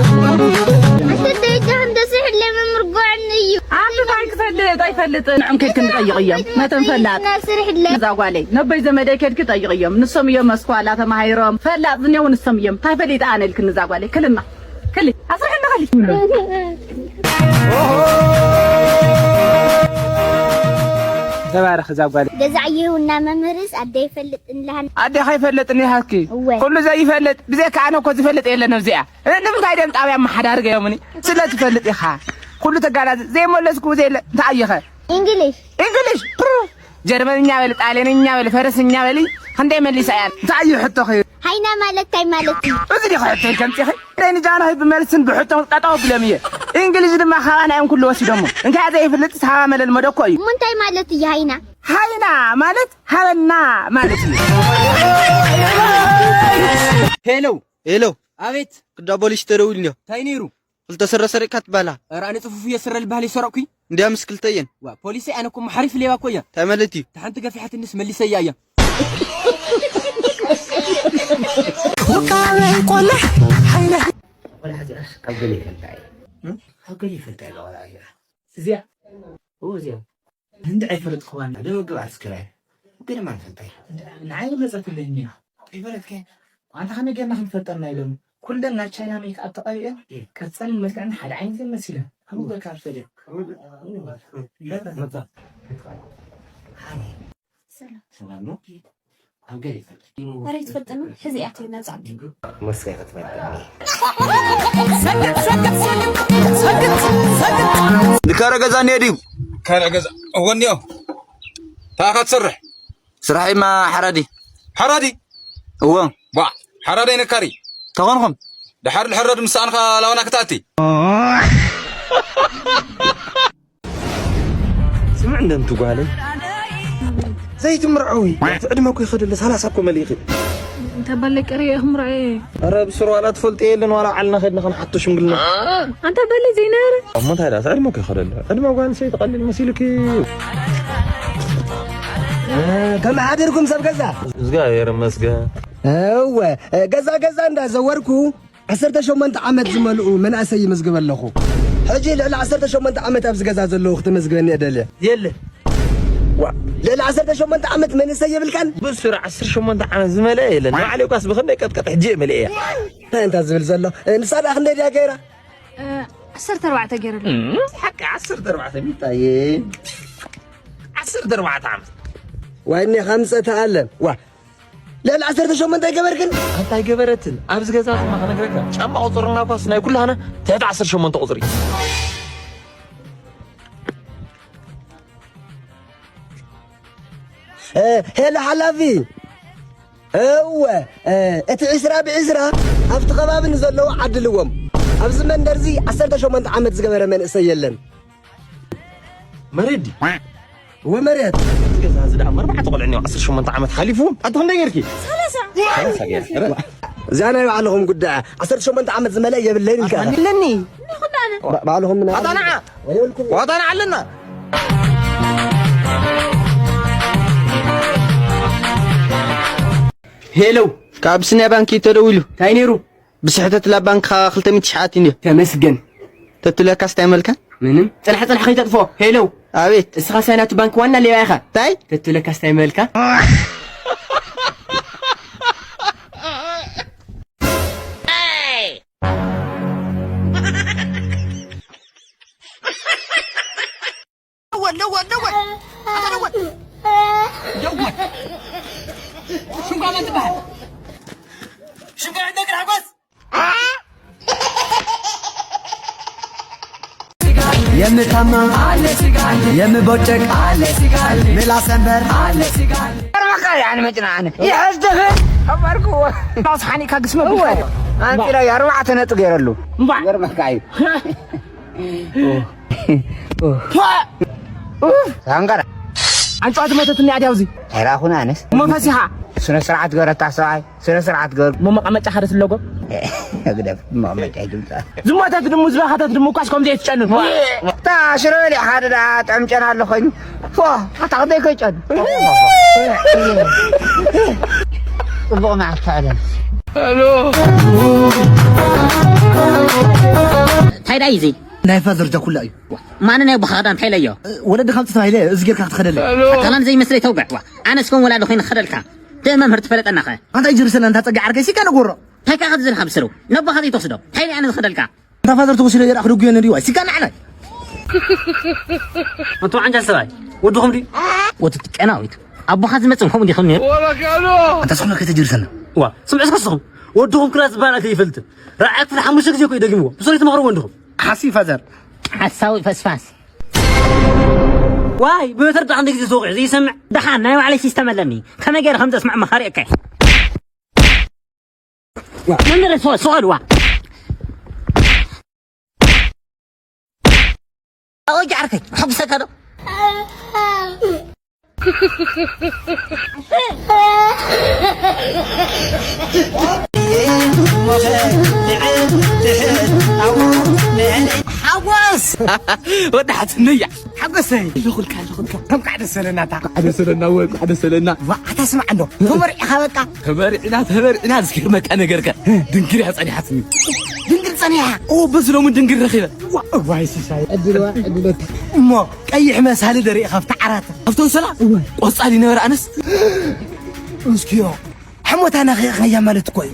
ኣንተ ደጃ እንደ ስሕለ መምርጓዕን እዩ። ኣንተ ታይ ክፈልጥ ኣይፈልጥን። ንዖም ከድክን ጠይቕዮም። መተን ፈላጥ። ስርሕለ። እዛ ጓለይ፣ ነበይ ዘመደይ ከድኪ ጠይቕዮም። ንሶም እዮም መስኳላ ተማሃይሮም። ፈላጥ ዝኔው ንሶም እዮም። ታይ ፈሊጣ ኣነ ኢልክን እዛ ጓለይ። ክልማ። ክሊ። ኣስርሕና ክሊ። ተባረኽ እዛ ጓለይ። ገዛዕ ይሁና መምህርስ ኣደ ይፈልጥ እንልሃን። ኣደ ከይፈልጥ እንልሃኪ። እወ። ኩሉ ዘይፈልጥ፣ ብዘይካ ኣነ እኮ ዝፈልጥ የለን ኣብዚኣ። እ፣ ንምንታይ ደም ጣብያ ኣመሓዳሪ ገይሮምኒ? ስለ ትፈልጥ ኢኻ። ኩሉ ተጋላዚ ዘይመለስኩ ዘየለ እንታይ ኣየኸ? እንግሊሽ። እንግሊሽ። ፕሩ። ጀርመንኛ በሊ፣ ጣልያንኛ በሊ፣ ፈረስኛ በሊ። ክንደይ መሊሳ እያ? እንታይ እዩ ሕቶኺ? ሃይና ማለት እንታይ ማለት እዩ? እዚ ዲኻ ሕቶ ከምፂኺ? ደይ ንጃንሆይ ብመልስን ብሕቶን ጠጠው ቢሎም እየ። እንግሊዝ ድማ ካባና እዮም ኩሉ ወሲዶሞ። እንታይ ዘይፍልጥ ሳባ መለል መደኮ እዩ። እሞ እንታይ ማለት እዩ ሃይና? ሃይና ማለት ሃበና ማለት እዩ። ሄሎ። ሄሎ። ኣቤት። ክዳ ፖሊስ ተደዊልኒ። እንታይ ነይሩ? ክልተ ስረ ሰሪቕካ ትበላ። ኧረ ኣነ ጽፉፍ እየ ስረ ልበሃል ይሰረቕኩይ። እንዲያ ምስ ክልተ እየን። ዋ፣ ፖሊሰይ ኣነ እኮ እሞ ሓሪፍ ሌባ እኮ እየ። እንታይ ማለት እዩ? እታ ሓንቲ ገፊሓትንስ መሊሰያ እያ። ውቃበይ ቆልሕ ሓይለ። ቆልዓ እዚኣስ ካብ ገለ ይፈልጣ እየ። እም? ካብ ገለ ይፈልጣ እየ ቆልዓ እዚኣ። እዚኣ? እዎ፣ እዚኣ። ህንዲ ኣይፈለጥክዋን። ደመግብ ኣስክራይ። ገለ ማን ፈልጣ እየ። ንዓይ መጸትለይ እኒኣ። ኣይፈለጥከ? ኣንታ ከመይ ጌርና ክንፈልጠና ኢሎም? ኩለን ናይ ቻይና ሜክኣፕ ተቐቢአን፣ እም። ቅርጸን መልክዐን ሓደ ዓይነት እየን መሲለን። ከምኡ ጌርካ ኣብ ስቴድዮም። ሰላም። ሰላም ነው? ኣብ ገለ ይፈልጥ። ኧረ ይትፈልጥና። ሕዚ እያ ትብል ናብዛ ዓዲ። መስከ ክትፈልጥኒ። ንካረ ገዛ እኒኦ ድዩ? ካልእ ገዛ እወ እኒኦ። እንታይ ኢኻ ትሰርሕ? ስራሐይማ ሓራዲ። ሓራዲ? እወ። ዋ፣ ሓራዳይ ነካሪ። ተኾንኹም? ድሓር ድሕረድ ምስ ሰኣንካ ላውና ክትኣቲ። ስምዕ እንደ እንቲ ጓለይ። ዘይትምርዐዊ። እቲ ዕድመ እኮ ይኸደለ፣ ሰላሳ እኮ መሊእኺ። እንተ በለ ቅርየ እኽምርዐ። ኧረ ብስሩ ዋላ ትፈልጦ የለን፣ ዋላ ዓልና ከድና ክንሓቶ ሽምግልና። ኣንታ በለ ዘይነበረ። እሞ እንታይ ደኣ፣ እቲ ዕድመ እኮ ይኸደለ። ዕድመ ጓል ኣንስተይቲ ቀሊል መሲሉኪ። እ፣ ከመይ ሓዲርኩም ሰብ ገዛ? እግዚኣብሔር ይመስገን። እወ፣ እ፣ ገዛ ገዛ እንዳዘወርኩ ዓሰርተ ሸሞንተ ዓመት ዝመልኡ መናእሰይ ይምዝግብ ኣለኹ። ሕጂ ልዕሊ ዓሰርተ ሸሞንተ ዓመት ኣብዚ ገዛ ዘለዉ ክተመዝግበኒ እየ ደልየ። የለ። ዋ፣ ልዕሊ ዓሰርተ ሸሞንተ ዓመት መንእሰይ የብልካን? ብሱር ዓሰርተ ሸሞንተ ዓመት ዝመልአ የለን። ንባዕለይ እኳስ ብኽንደይ ቀጥቀጥ ሕጂ እየ መሊአ እያ። እንታይ እንታ ዝብል ዘሎ? እ፣ ንሳ ደኣ ክንደይ ድያ ገይራ? እ፣ ዓሰርተ ኣርባዕተ ገይረላ። ሓቂ ዓሰርተ ኣርባዕተ ሚታየ። ዓሰርተ ኣርባዕተ ዓመት። ዋይ፣ እኔ ከምፀ ተኣለ። ዋ፣ ልዕሊ ዓሰርተ ሸሞንተ ኣይገበርክን? ኣንታ ኣይገበረትን። ኣብዚ ገዛ ድማ ክነግረካ፣ ጫማ ቁፅርና ኳስ ናይ ኩላህና ትሕቲ ዓሰርተ ሸሞንተ ቁፅሪ። እ፣ ሄሎ ሓላፊ። እወ፣ እ፣ እቲ ዕስራ ብዕስራ ኣብቲ ከባቢ ንዘለዉ ዓድልዎም። ኣብዚ መንደርዚ ዓሰርተ ሸሞንተ ዓመት ዝገበረ መንእሰይ የለን። መሬት ድዩ? እወ፣ መሬት። እቲ ገዛ እዚ ደኣ ኣርባዕተ ቆልዑ እኒኦ፣ ዓሰርተ ሸሞንተ ዓመት ሓሊፍዎም። ኣቲ ክንደይ ጌርኪ? ሰላሳ። ሰላሳ ጌርኪ። እዚኣ ናይ ባዕልኹም ጉዳይ። ዓሰርተ ሸሞንተ ዓመት ዝመልአ የብለይን ኢልካ ኢኻ። ኣለኒ። ባ-፣ ባዕልኹም ምና-፣ ኣታ ንዓ። ኣይበልኩም። ዋታ ንዓ ኣለና። ሄሎ። ካብ ኣቢሲንያ ባንኪ ተደዊሉ። እንታይ ነይሩ? ብስሕተት ላብ ባንክኻ ክልተ ሚእቲ ሺሕ ኣትዩ እንድዩ። ተመስገን። ተትብለካስ እንታይ መልካ? ምንም። ጽናሕ፣ ጽናሕ፣ ከይተጥፎ። ሄሎ። ኣቤት። እስኻ ሳይ ናቱ ባንክ ዋና ሌባ ኢኻ። እንታይ? ተትብለካስ እንታይ መልካ? ደወል፣ ደወል፣ ደወል። ኣታ ደወል። ደወል። ሽንኳ መን ትበሃል? ሽንኳ መን ትበሃል? ሓጎስ። የምታማ የምቦጨቅ ምላስ ሰንበር። ገርመካ ያን መጭናዕን ይሕዝድህ ኣባርክዎ። ራስ ሓኒካ ግስመ ብልካዮ። ኣንጺራ ኣርባዕተ ነጥቢ ገይረሉ። እምባ። ገርመካ እዩ። ኡፍ። ኡፍ። ሳንጋራ። ኣንጫዋ ዝመተትኒ ኣድያው እዚ። ተራኹን ኣነስ። እሞ ፈሲሓ። ስነ ስርዓት ገረታ ሰብኣይ። ስነ ስርዓት ገር። እሞ መቐመጫ ሓደ ስለጎ። ግደፍ፣ መቐመጫ ይድምፃ። ዝሞተት ድሙ ዝበኸተት ድሙ እኳስ ከምዚ እየ ትጨኑ። እታ ሽረ በሊዕኻ ሓደ ደኣ ጥዕም ጨና ኣሎ ኮይኑ። ፎ፣ ኣታ ክንደይ ከይጨኑ። ጽቡቕ መዓልቲ ኣለን። እንታይ ዳይ እዚ? ናይ ፋዘር ጃኩላ እዩ። ማን ናይ ኣቦኻ ክዳን እንታይ ኢለዮ? ወለዲ ካብ ተባሂለ እዚ ጌርካ ክትኸደለይ። ኣካላን ዘይመስለይ ተውግዕ። ዋ፣ ኣነስ ከም ወላዲ ኮይነ ክኸደልካ። ደእ መምህር ትፈለጠና ኸ? ኣንታ ይጅርሰና እንታ ጸጋ ዓርከይ ሲካ ንጎሮ። እንታይ ከ ክትዝልካ ብስሩ? ነቦኻ ዘይትወስዶ? እንታይ ኣነ ዝኸደልካ? እንታ ፋዘር ተወሲዶ የራኽ ድጉዮ ነዲዋ። ሲካ ንዓናይ። ኣንታ ዓንጃ ሰብኣይ፣ ወድኹም ድዩ? ወትት ጨናዊት። ኣቦኻ ዝመጽእ ከምኡ ዲኹም ነይሩ? ኣንታ ስኹም ከይተጅርሰና። ዋ፣ ስምዑ እስከ ስኹም። ወድኹም ክላስ ዝበሃል ኣይፈልጥን። ራዕያ ክፍሊ ሓሙሽተ ግዜ እኮ እዩ ደጊምዎ። ብሶሪ ትመኽርዎ እንድኹም። ሓሲ ፋዘር። ሓሳዊ ፈስፋስ። ዋይ፣ ብመተር ደኣ ክንደይ ግዜ ዝወቕዕ ዘይሰምዕ? ደሓን ናይ ባዕለይ ሲስተም ኣለኒ። ከመይ ገይረ ከም ዘስምዕ መኻሪየካ እየ። መምህር፣ ሶ-፣ ሶል ዋ። ኦይ፣ ዓርከይ፣ ሓጉሰካ ዶ? ሓጎስ! ወዲ ሓትነያ። ሓጎሰይ፣ ኣለኹልካ፣ ኣለኹልካ። ከም ካዕ ደስ በለና፣ እታ። ካዕ ደስ በለና፣ ወይ፣ ካዕ ደስ በለና። ዋ፣ ኣታ ስማዕ እንዶ፣ ተመርዒኻ በቃ። ተመርዕና፣ ተመርዕና፣ ዝገርመካ ነገርከ። ድንግል እያ ጸኒሓትኒ። ድንግል ጸኒሓ? ኦ፣ በዚ ሎሚ ድንግል ረኺበ። ዋ፣ እዋይ፣ ሲሳይ፣ ዕድልዋ፣ ዕድለካ። እሞ፣ ቀይሕ መሳሊ ደሪእኻ ኣብቲ ዓራት። ኣብቲ ኣንሶላ? እወ። ቆጻል ይነበረ ኣነስ? እስኪዮ፣ ሕሞታ ነኺእኻያ ማለት እኮ እዩ።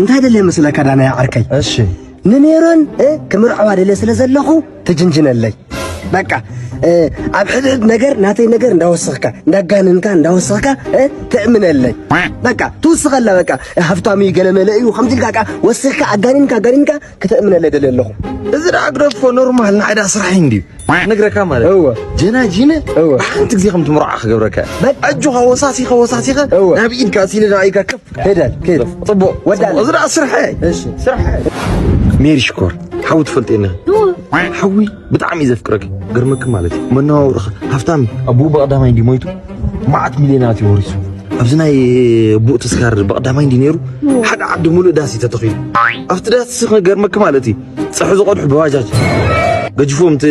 እንታይ ደልየ መስለካ ዳናይ ዓርከይ? እሺ። ንሜሮን፣ እ፣ ክምርዐዋ ደልየ ስለ ዘለኹ ትጅንጅነለይ። በቃ፣ እ፣ ኣብ ሕድሕድ ነገር ናተይ ነገር እንዳወሰኽካ፣ እንዳጋንንካ፣ እንዳወሰኽካ፣ እ፣ ተእምነለይ። በቃ፣ ትውስኸላ በቃ፣ ሃብታም እዩ፣ ገለመለ እዩ፣ ከምዚ ኢልካ በቃ ወሲኽካ፣ ኣጋኒንካ፣ ኣጋኒንካ ክተእምነለይ ደልየ ኣለኹ። እዚ ደኣ ግደፎ፣ ኖርማል፣ ንዓይ ደኣ ስራሐይ እንድዩ። ነግረካ ማለት እወ። ጀናጂነ እወ። ብሓንቲ ግዜ ከም ትምርዖ ክገብረካ። በቃ። ኣጆኻ ወሳሲኸ ወሳሲኸ እወ። ናብ ኢድካ ሲለ ናብ ኢድካ ከፍ። ሄዳል፣ ከይድ። ጽቡቕ። ወዳል። ጽቡቕ። እዚ ደኣ ስርሐ። እሺ። ስርሐ። ሜሪ ሽኮር፣ ሓዊ ትፈልጥ የለኺ? እወ። ሓዊ ብጣዕሚ እዩ ዘፍቅረኪ። ገርመኪ ማለት እዩ። መነባብሮኻ ሃብታም እዩ። ኣቦኡ ብቐዳማይ እንዲ ሞይቱ መዓት ሚልዮናት እዩ ወሪሱ። ኣብዚ ናይ ኣቦኡ ተስካር ብቐዳማይ እንዲ ነይሩ፣ እወ። ሓደ ዓዲ ሙሉእ ዳስ እዩ ተተኺሉ። ኣብቲ ዳስ እዚ ክገርመኪ ማለት እዩ። ጸሑ ዝቐድሑ ብባጃጅ። ገጅፎም እቲ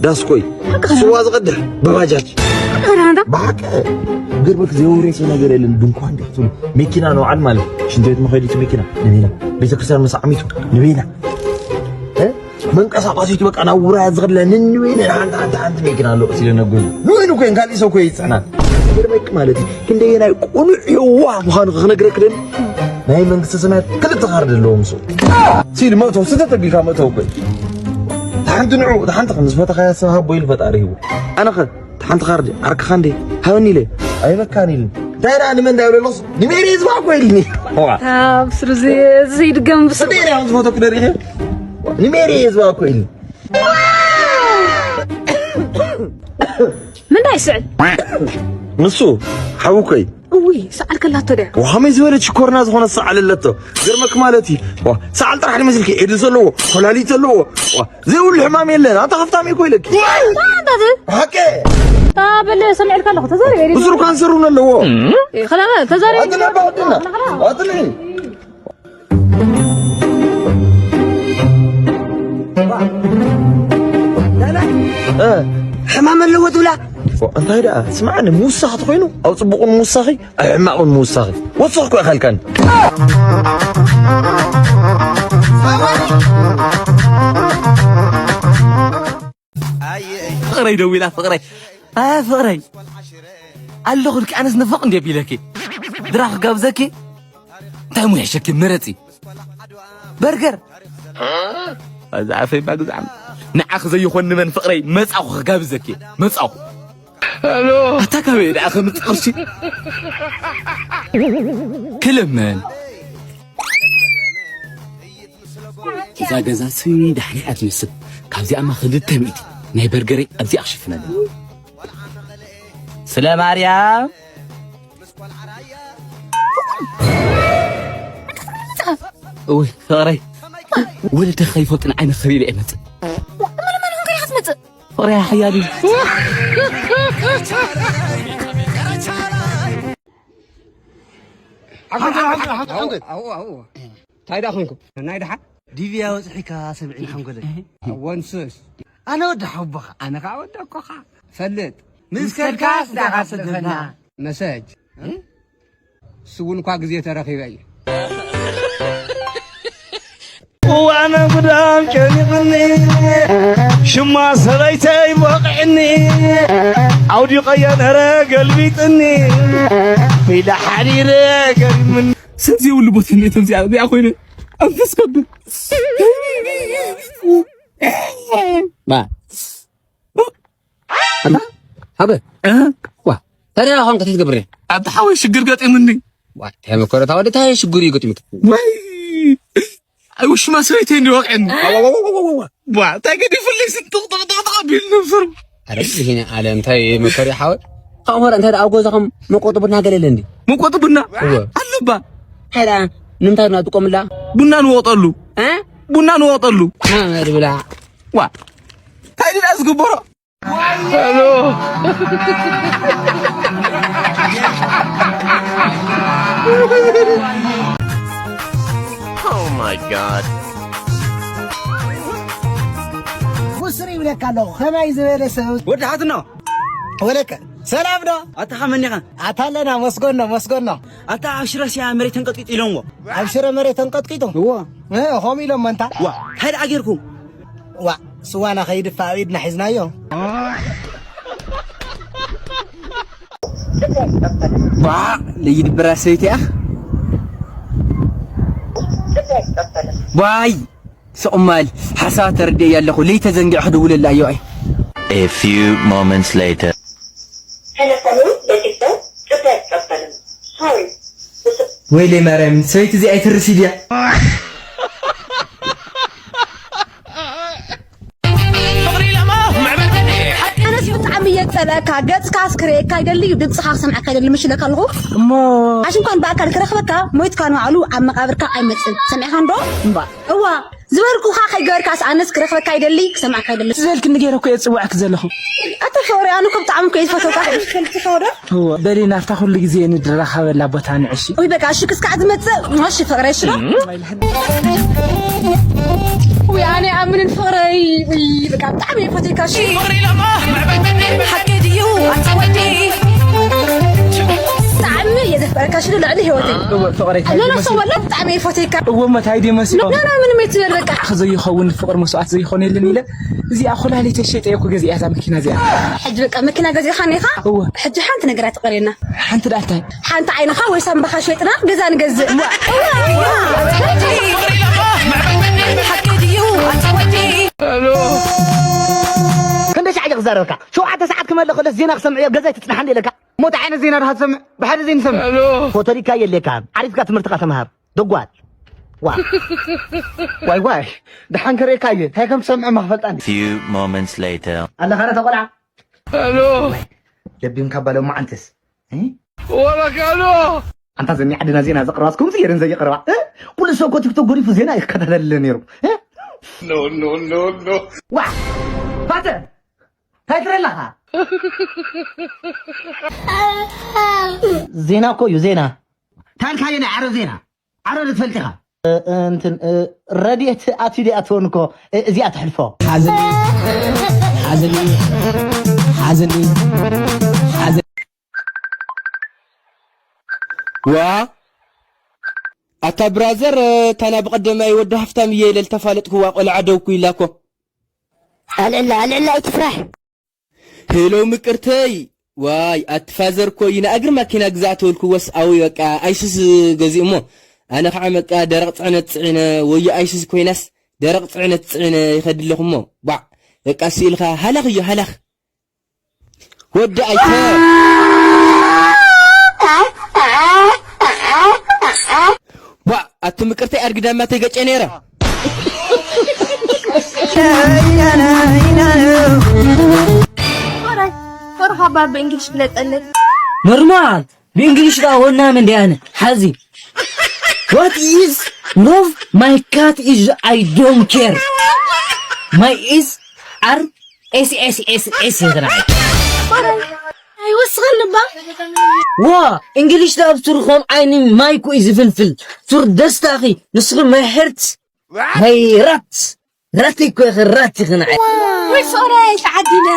ዳስ ኮይ። ሓቂ ስዋ ዝቐድሕ ብባጃጅ። ሓቂ ኸዳ? ብሓቂ። ገርበክ ዘይወሬሰ ነገር የለን። ድንኳን ዲኽትሉ መኪና ንባዕል ማለት ሽንት ቤት መኸዲቱ መኪና ንበይና። ቤተክርስትያን መሳዕሚቱ ንበይና። እ? መንቀሳቐሲቱ በቃ ናብ ውራያት ዝኸድላ ንንበይና ሓንቲ ሓንቲ ሓንቲ መኪና ኣሎ ቀሲለ ነጎይ። ንበይኑ ኮይን ካልእ ሰብ ኮይ ይጽዕና። ገርበክ ማለት እዩ። ክንደየናይ ቁኑዕ የዋህ ምዃኑ ክነግረክ ደሊ። ናይ መንግስተ ሰማያት ክልተ ካርድ ኣለዎ ምስኡ። ሲል መእተው፣ ስተ ተቢልካ መእተው እኮ እዩ። እታ ሓንቲ ንዑ፣ እታ ሓንቲ ከም ዝፈተኻያ ሰብ ሃቦ ኢሉ ፈጣሪ ሂቡ። ኣነኸ፣ እታ ሓንቲ ካርድ ዓርክኻ እንዴ? ሃበኒ ኢለ። ኣይበካን ኢልኒ። እንታይ ደኣ ንመን እንዳበለ ኣለኹስ? ንሜሪ ዝባ እኮ ኢልኒ። ዋ። ኣብ ስሩ እዚ፣ እዚ ይድገም ብስሩ። ስደይ ደኣ ዝፈተኩ ደሪኸ። ንሜሪ ዝባ እኮ ኢልኒ። ምንታይ ይስዕል? ንሱ፣ ሓውኮይ። እውይ፣ ሰዓል ከላቶ ድያ? ዋ፣ ከመይ ዝበለ ችኮርና ዝኾነ ሰዓል ኣለቶ። ገርመክ ማለት እዩ። ዋ፣ ሰዓል ጥራሕ ንመስልኪ፣ ኤድስ ኣለዎ፣ ኮላሊት ኣለዎ። ዋ፣ ዘይብሉ ሕማም የለን። ኣንታ ሃፍታም እኮ ኢለኪ። እንታይ ኣንታ እዚ? ብሓቂ። ታ በል ሰሚዕልካ ኣለኹ፣ ተዛረብ ኤሪ። ብስሩ ካንሰር እውን ኣለዎ። እ፣ ኸላ፣ ተዛረብ። ኣትነ፣ ኣባ፣ ኣትነ። ኣትነ። እ። ሕማም ኣለዎ ትብላ? እንታይ ደኣ ስምዓኒ፣ ምውሳኽ ተኾይኑ ኣብ ጽቡቕን ምውሳኺ ኣብ ሕማቕን ምውሳኺ ወስኽ እኮ ኣይኸልካን። ፍቕረይ ደዊላ ፍቕረይ ኣ ፍቕረይ ኣለኹ ልክ ኣነስ ንፈቕ እንዲ ቢለኪ ድራኽ ጋብዘኪ እንታይ ሙን ሕሸኪ ምረጺ በርገር ኣዛ ኣፈይ ባግዛም ንዓኽ ዘይኾን ንመን ፍቕረይ መጻኹ ክጋብዘኪ መጻኹ ኣታ ካበይ ደኣ ከምጽእ ቅርሺ ክልምን እዛ ገዛሲ ዳሕና እያ ትመስል። ካብዚኣማ ክልተ ሚእቲ ናይ በርገረይ ኣብዚኣ ክሽፍነለይ። ስለ ማርያም እውይ ፍቕረይ ወለደ ከይፈልጥን ዓይነ ክሪለ እየ መፅእ። ፍቕረይ ሓያል እዩ። እንታይ ደኣ ኮንኩ ናይ ደሓ ዲቪ ኣውፅሒካ ሰብዒ ሓንጎለይ ወንስስ ኣነ ወዲ ሓቦኻ ኣነ ከዓ ወዲ ኣኮኻ ፈልጥ ምስ ከድካ ስዳኻ ሰደና መሰጅ እሱ እውን እኳ ግዜ ተረኺበ እዩ እዋነ ጉዳም ጨኒቕኒ ሽማ ሰበይተይ ወቕዕኒ ኣውዲቐዮ ነረ ገልቢጥኒ ኢለ ሓዲረ ገሪምኒ ስንት የብሉ ቦታ እንዴት እዚኣ እዚኣ ኮይነ ኣንፈስ ከብድ ባ ኣንታ ሓበ ዋ ታዲያ ኾን ከተትገብር ኣብቲ ሓወይ ሽግር ገጢሙኒ ተመኮረ ታወደ ታይ ሽግር እዩ ገጢሙት ወይ ውሽማ ሰበይተይ እንዲ ወቕዕኒ ዋ እንታይ ገዲፉለይ ስንጥቕጥቕጥቕጥቕ ኣቢሉ ነብሰሩ ኣረ ይሄን ኣለ እንታይ መከሪ ሓወ ካብ ሆረ እንታይ ኣብ ገዛኹም መቆጥ ቡና ገለለ እንዲ መቆጥ ቡና ኣለባ ሄዳ ንምንታይ ና ጥቆምላ ቡና ንወቕጠሉ ቡና ንወቕጠሉ ድብላ ዋ እንታይ ድዳ ዝግበሮ Oh my god. ብስር ይብለካ ኣለኹ ከማይ ዝበለ ሰብ ወዲ ሓትኖ ወለከ ሰላም ዶ ኣታ ኸመኒኻ ኣታ ኣለና መስጎኖ መስጎኖ ኣታ ኣብ ሽረ ሲያ መሬት ተንቀጥቂጡ ኢሎምዎ ኣብ ሽረ መሬት ተንቀጥቂጡ እዎ ከምኡ ኢሎሞ እንታ ዋ እንታይ ደኣ ጌርኩም ዋ ስዋና ከይድፋ ኣብ ኢድና ሒዝናዮ ቧዕ ለይድብራ ሰበይቲ እያ ቧይ ስቕ ማል ሓሳብ ተረዲኤያ ኣለኹ ለይተዘንጊዐ ክድውለላ እዮ ኣይ A few moments later. Telefonin bekitto, ጽቡቕ ኣይትጸበልን። Sorry. ወይለይ ማርያም ሰበይቲ እዚኣ ኣይትርሲ ድያ ኣነስ ብጣዕሚ እየ ዝፀልአካ ገፅካ ክርእየካ ይደሊ እዩ ድምፅኻ ክሰምዐካ ይደሊ ምሽ ኢለካ ኣለኹ እሞ ኣሽ እንኳን ብኣካል ክረኽበካ ሞይትካ ንባዕሉ ኣብ መቃብርካ ኣይመፅን ሰሚዕካ እንዶ እምባ እዋ ዝበልኩኻ ከይገበርካስ ኣነስ ክረኽበካ ይደሊ ክሰምዐካ ይደሊ ዝበልክኒ ገይረ እኮ እየ ዝፅውዐክ ዘለኹ ኣታ ፍቕሪ ኣነ እኮ ብጣዕሚ እኮ እየ ዝፈትወካ ከይፈልጥካ ዶ እወ በሊ ናብታ ኩሉ ግዜ ንድራኸበላ ቦታ ንዕሽ ውይ በቃ እሺ ክስካዕ ዝመፅእ እሺ ፍቕረይ እሺ ዶ ውይ ኣነ ኣምንን ፍቕረይ ውይ በቃ ብጣዕሚ እየ ፈትወካ እሺ ፍቕሪ ኢሎሞ ሓቂ ድዩ ኣታ ወዲ ብጣዕሚ እየ ዘፍቅረካ እሺ ልዕሊ ህይወተይ እወ ፍቕረይ ኖ ኖ ሰው ወላ ብጣዕሚ እየ ፈትወካ እወ መታይ ድዩ መሲሉ ኖ ኖ ምንም ኣይትበል በቃ ክዘይኸውን ፍቕሪ መስዋዕት ዘይኾነ የለን ኢለ እዚኣ ኩላሊተይ ሸይጠ እየ እኮ ገዚኣ እዛ መኪና እዚኣ ሕጂ በቃ መኪና ገዚእኻ እኒኻ እወ ሕጂ ሓንቲ ነገራት ተቐርየና ሓንቲ ደኣ እንታይ ሓንቲ ዓይንኻ ወይ ሳምባኻ ሸይጥና ገዛ ንገዝእ እዋ እዋ እዋ ሓቂ ድዩ ኣታ ወዲ ክንደይ ሰዓት ክዛረበካ ሸውዓተ ሰዓት ክመለ ከለስ ዜና ክሰምዕ እየ ገዛይ ትፅናሓ እንደ ኢለካ ሞት ዓይነት ዜና ድካ ትሰምዕ ብሓደ ዘይንሰምዕ ፎቶሪካ የለካ ዓሪፍካ ትምህርትካ ተምሃር ደጓል ዋ ዋይ ዋይ ደሓን ከርእየካ እየ እንታይ ከም ትሰምዕ መክፈልጣኒ Few moments later. ኣለካ ረ ተቆልዓ ደቢምካ ባሎም መዓንትስ ወረካሎ ኣንታ ዘኒ ዓድና ዜና ዘቅርባስ ከምዚ ገይረን ዘየቅርባ ኩሉ ሰብ ኮ ቲክቶክ ጎሪፉ ዜና ይከታተልለ ነይሩ ዋ ፋተ እንታይ ትረለኻ ዜና እኮ እዩ ዜና ታልካዮ ናይ ዓረብ ዜና ዓረብ ትፈልጥ ኢኻ እንትን ረድኤት ኣትዩ ዲኣ ትኸውን እኮ እዚኣ ትሕልፎ ሓዘን ሓዘን ሓዘኒ ሓዘኒ ዋ ኣታ ብራዘር፣ ታና ብቐደማይ ወዲ ሃፍታም እየ ኢለ ልተፋለጥክዋ ቆልዓ ደውኩ ኢላኮ። ኣልዕላ ኣልዕላ ኣይትፍራሕ። ሄሎ ምቅርተይ። ዋይ ኣቲ ፋዘር እኮ እዩ ንኣግሪ ማኪና ግዛእ ተወልክዎስ ኣዊ በቃ ኣይሱስ ገዚኡ እሞ ኣነ ከዓ በቃ ደረቕ ፅዕነት ፅዒነ ወዮ ኣይሱስ ኮይናስ ደረቕ ፅዕነት ፅዒነ ይኸድለኹ እሞ ባዕ በቃ ስኢልካ ሃላኽ እዩ ሃላኽ። ወዲ ኣይተ ባ ኣቲ ምቅርተይ ኣድግዳማ ተገጨ ነይረ። ሆረ ሆረ ኻባ ብእንግሊሽ ፍለጠለይ። ኖርማል ብእንግሊሽ ዳ ወና ምን ዲያነ ሓዚ What is love? My cat is I don't care. My is R S S S S ይኽናይ ኣይወስኸን እባ ዋ እንግሊሽ ዳ ብሱር ከም ዓይኒ ማይኩ እዩ ዝፍልፍል ሱር ደስታኺ ንስኺ my heart my ራት ራት እኮ ኢኺ ራት ኢኺ ንዓይ ወይ ፍቕረይ ተዓዲነ